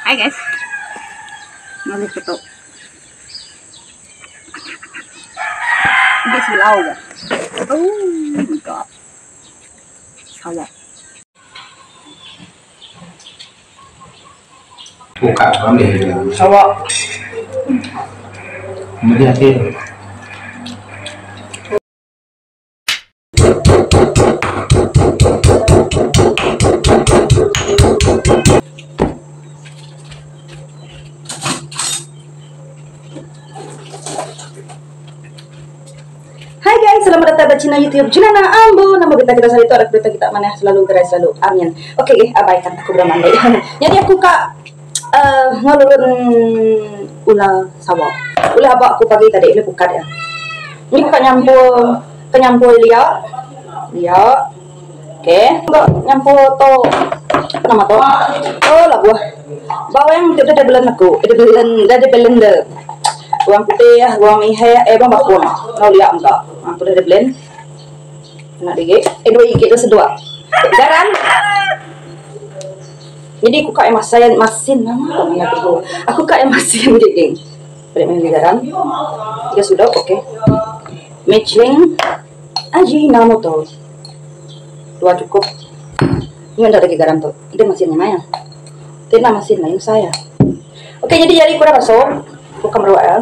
Hai guys. Ngalih ke tu. Agi silau ga. Oh my god. Sawa. Buka kami. Sawa. Melihat dia. Hai guys, selamat datang ba channel YouTube Junana Ambu. Nama berita kita sehari tu ada berita kita manah selalu gerai selalu. Amin. Okey, eh, abaikan aku beramandai. Jadi aku ka uh, ngelulun ular sawa. Ular abak aku pagi tadi, ini pukat ya. Ini bukan nyampur, ke nyampur lia. Lia. Okey, nyampur tu apa nama tu? Oh lah buah. Bawang tu dah blend aku. Dah blend, dah di blender. Bawang putih, bawang merah, eh bawang bakung. Mau liak enggak? Ha, tu dah di blend. Nak digit. Eh dua gigit tu sedua. Garam. Jadi aku kat masin masin nama apa aku. Aku kat masin je geng. Balik main garam. Tiga sudah okey. Micin Ajinomoto. Dua cukup. Ini ada lagi garam tu. Itu masinnya maya. Tidak masin lain saya. Okey, jadi jari kurang masuk. Bukan meruak ya.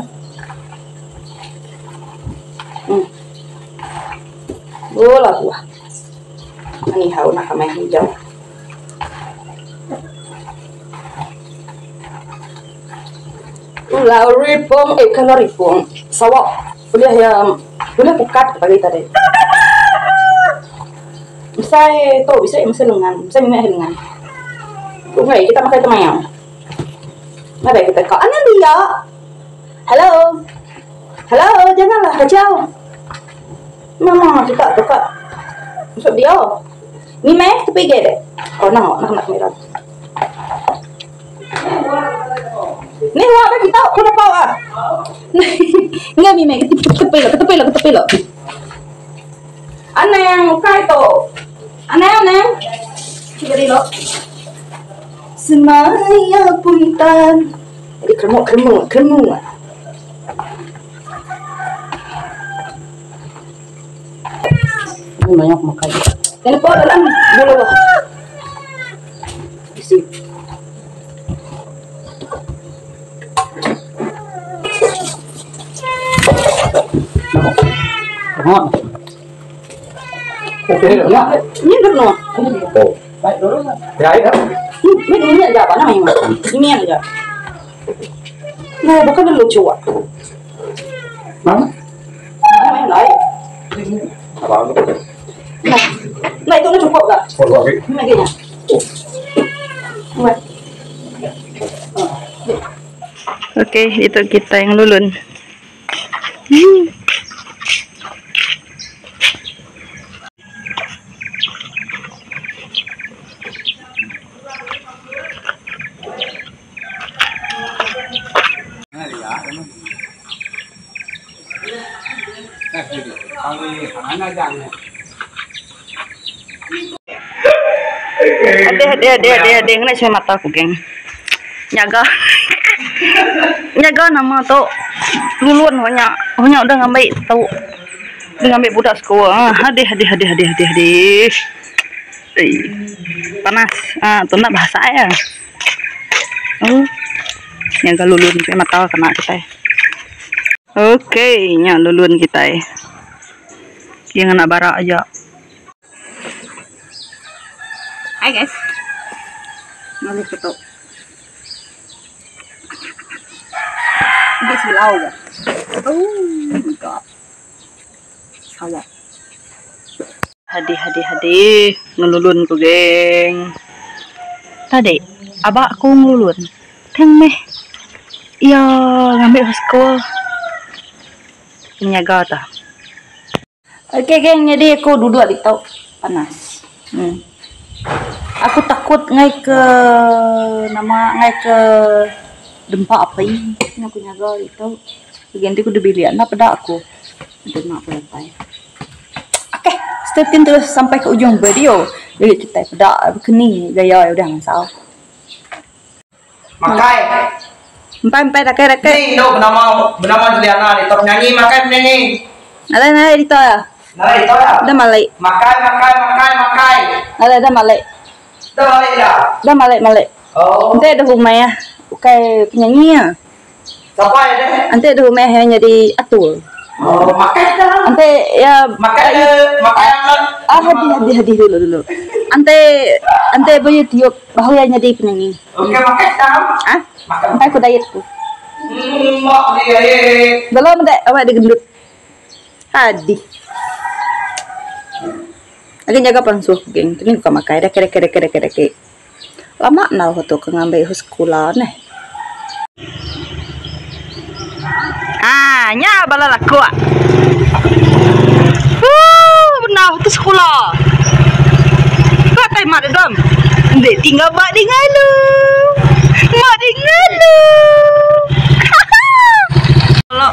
Bola buah. Ini hau nak main hijau. Ulau ripong, eh kalau ripong, sawak boleh ya, boleh pukat pagi tadi. Misai tu bisa misai lengan, misai minyak lengan. Okey, kita makan temayang. Mari kita kau anak dia. Hello. Hello, janganlah kacau. Mama kita tu kak. Masuk dia. Ni meh tepi ge deh. Oh nak nak nak merah. Ni wah bagi tahu aku dah ah. Enggak mi meh tepi lo, tepi lo, tepi lo. Anang kai tu. Anang anang. Cuba lo. Semaya puntan. Jadi kremuk kremuk kremuk. Ini banyak makan. Jangan lupa dalam bulu. Isi. Tengok. Okey, ya. Ini dulu. Oh. Baik dulu. Ya, ya. Ini dulu aja apa namanya? Ini aja. Nah, bukan lucu ah. Mana? Mana lain? Apa? Nah, nah itu cukup tak? Oh, okey. Ini lagi. Oh. Okey, itu kita yang lulun. Ade ade ade ade ade ngena saya mata aku geng. Nyaga. Nyaga nama tu lulun banyak. Banyak udah ngambil tahu. Udah ngambil budak sekolah. Ade ade ade ade ade ade. Panas. Ah, tu nak bahasa ya. Oh. Nyaga lulun saya mata kena kita. Okey, nya lulun kita. Yang nak barak aja. Hai guys. Ngalih ke tu. Ini silau ga. Oh my god. Sawa. Hadi hadi hadi ngelulun ku geng. Tadi abak aku ngelulun. Teng meh. Ya ngambil sekolah. Penyaga ta. Okey geng, jadi aku duduk di tau panas. Aku takut ngai ke nama ngai ke dempak apa ini. Aku nyaga itu. Ganti aku di bilik nak pada aku. Nanti nak apa lepai. Okey, stay tune terus sampai ke ujung video. Jadi kita pada keni gaya udah masalah. Makai. Empai empai dakai dakai. Ni indu benama benama Juliana ditu penyanyi makai penyanyi. Nadai nadai ditu ya. Nadai ditu ya. Dah malik. Makai makai makai makai. Nadai dah malik. Dah malik dah. Dah malik malik. Oh. Enti ada rumah ya. Ukai penyanyi ya. Sapa ya deh? Enti ada rumah ya jadi atul. Oh, makai dah. Enti ya makai le, makai amat. Ah, hadi hadi hadi dulu dulu. Enti enti ba YouTube bahu ya jadi penyanyi. Okey, makai dah. Ah? Makan. Empai ku diet ku. Mak dia eh. Belum dek awak dia gendut. Hadi. Agi nyaga pansuh geng. Tu ni bukan makai dek dek dek dek dek. Lama nau tu ke ngambi hu sekula neh. Ah, nya bala laku. Huu, bendar tu sekula. Ba tai mak dedem. Ende tinggal ba di ngalu. Mak di ngalu. Lo.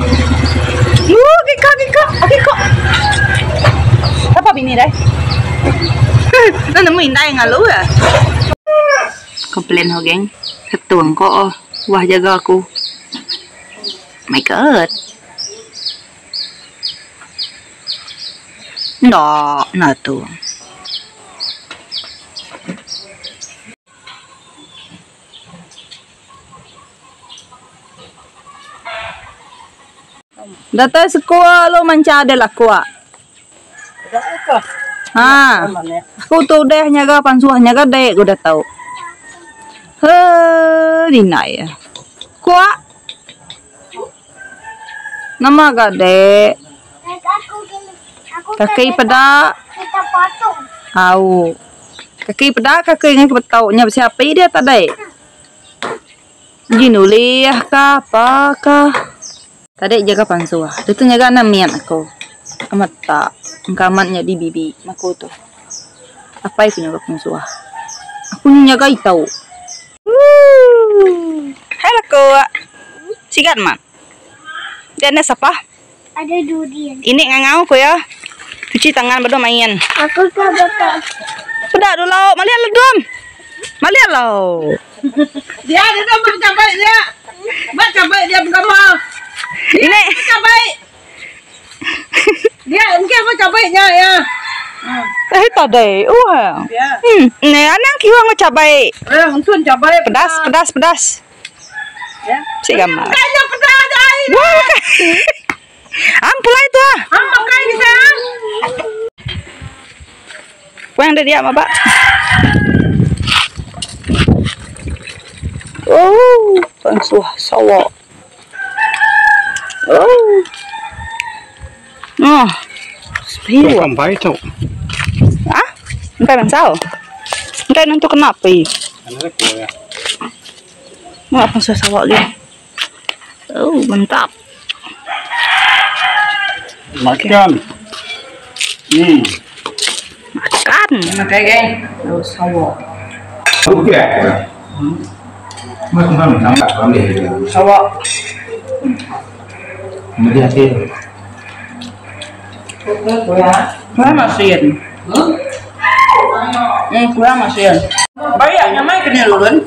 Wuh, kika kika, kika. Sapa bini deh? Nó nemu indai ngalu ya. Komplain ho geng. Ketuang ko oh. Wah jaga aku. My god. Enda, enda tu. Datai sekua lalu mancha deh lakua. Ha. Aku tu udah nyaga pansuh nyaga dek udah tau. He dinai. Kuak. Nama ga dek? Kaki peda. Au. Kaki peda kaki ngai ke betau nya bisi api dia tadi. Ji nulih ka apa ka. Tadi jaga pansuh. Tu tu nyaga anak mit aku. Amat tak. Engka amat nyadi bibi aku tu. Apai ku nyaga pansuh. Aku nyaga itau. Ooh. Hai laku. Sigat mat. Dia enda sapa? Ada durian. Ini ngangau ku ya. Cuci tangan baru main. Aku ke baka. Peda dulu, maliat lu dum. Maliat lo. Dia dia dah mak cabai dia. Mak cabai dia bergambar. Ini Cabai. Dia mungkin mak cabainya ya. Eh tadi, uh. Ya. Ni anang kiwa ngau cabai. Eh, untung cabai Pedas, pedas, pedas. Ya. Sik gambar. Kayaknya pedas ai. Wah. Am pulai tu ah. Am makai kita. Kuang dia dia mabak. Oh, pansuh sawak. Oh. Oh. Sepiu. Sampai tu. Ah? Entah mansau. Entah nentu kenapa. Anak aku ya. Mau apa susah sawak dia. Oh, mantap. Makan. Makan. Makai geng. Oh, sawak. Okey. Sawak. Kurang masin. Kurang masin. Banyak nyamai kena lulun.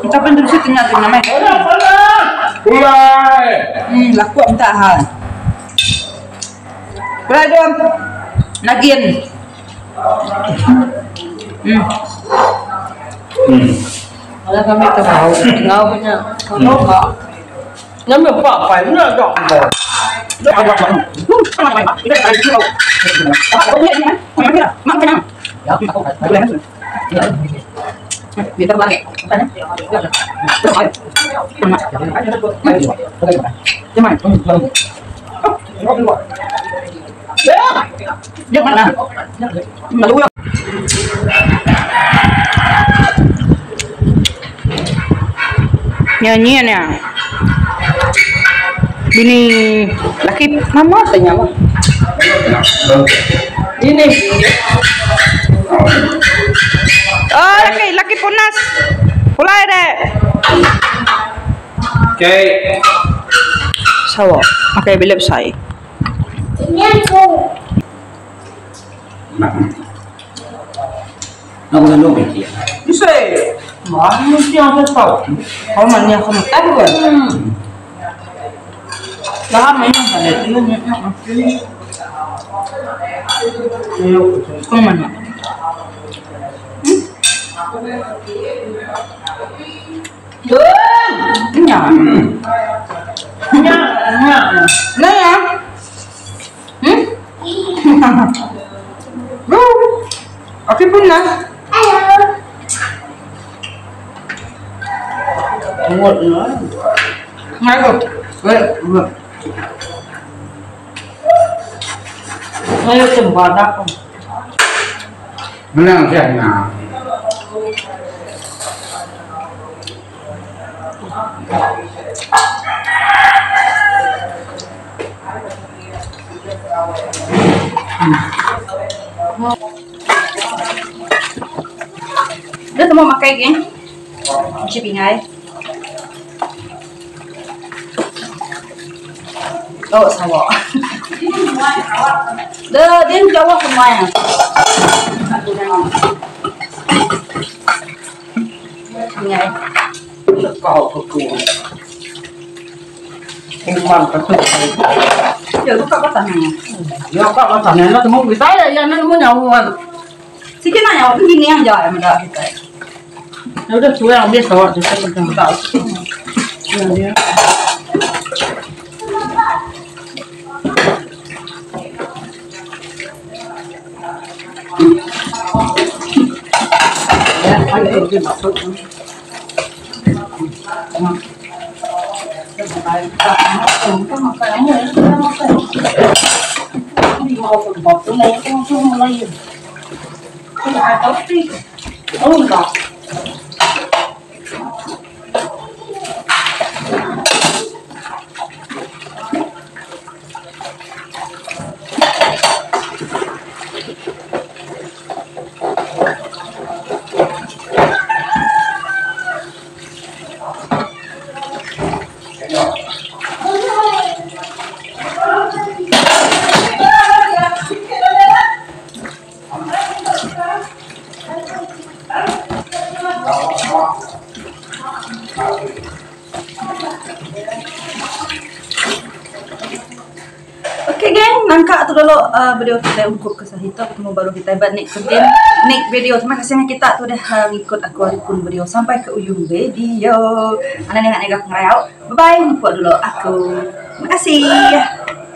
Tapi terus tengah tu nyamai. Pulai. Laku minta hal. Pulai dong. Nagin. Kalau kami tahu, ngau punya. Kalau kau. Nyampe apa apa, ni ada. Nyanyi ni. Bini laki mama tanya mah. Ini. Oh, laki laki punas. Pulai deh. Okey. Sawa. Pakai bilik saya. Ini aku. Nak makan dulu. Bisa. Menang siya na. Dia semua makai geng. Bisi pingai. Oh, sawa. Dia dia jauh semua ya. Pingai. Kau aku. Kuman ketuk. Ya, buka kau tangannya. Ya kau lah tangan lah temu kita ya ya nemu nyawa. Sikit nak nyawa begini yang jauh ya meda kita. Ya udah suwe ambil sawa tu saya pegang. Ya dia. Ya, ada dia masuk. Ok geng, nangka tu dulu uh, video kita ungkup ke sahito ketemu baru kita ba next again next video. Terima kasih ngagai kita tu udah uh, ngikut aku ari pun video sampai ke ujung video. Anang enda nega pengerayau. Bye bye, mupuk dulu aku. Terima kasih.